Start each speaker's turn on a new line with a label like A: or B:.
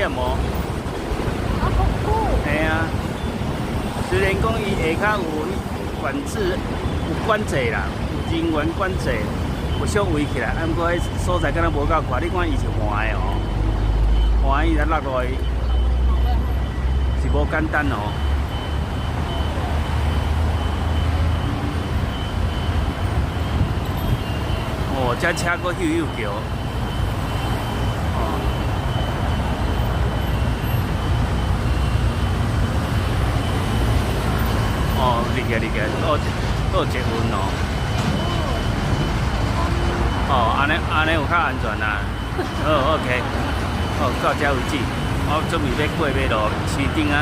A: 險哦。
B: 好恐怖！
A: 嘿啊，雖然講伊下跤有管制，有管制啦，有人員管制，有小圍起來，啊，毋過彼所在敢若無夠闊，你看伊是橫的哦，橫伊才落落去，是無簡單哦。哦，這車閣咻咻叫。哦。哦，入去入去，哦，閣有捷運哦。哦，按呢按呢有較安全啦。好，OK。好，到這為止，我準備欲過馬路，市頂啊。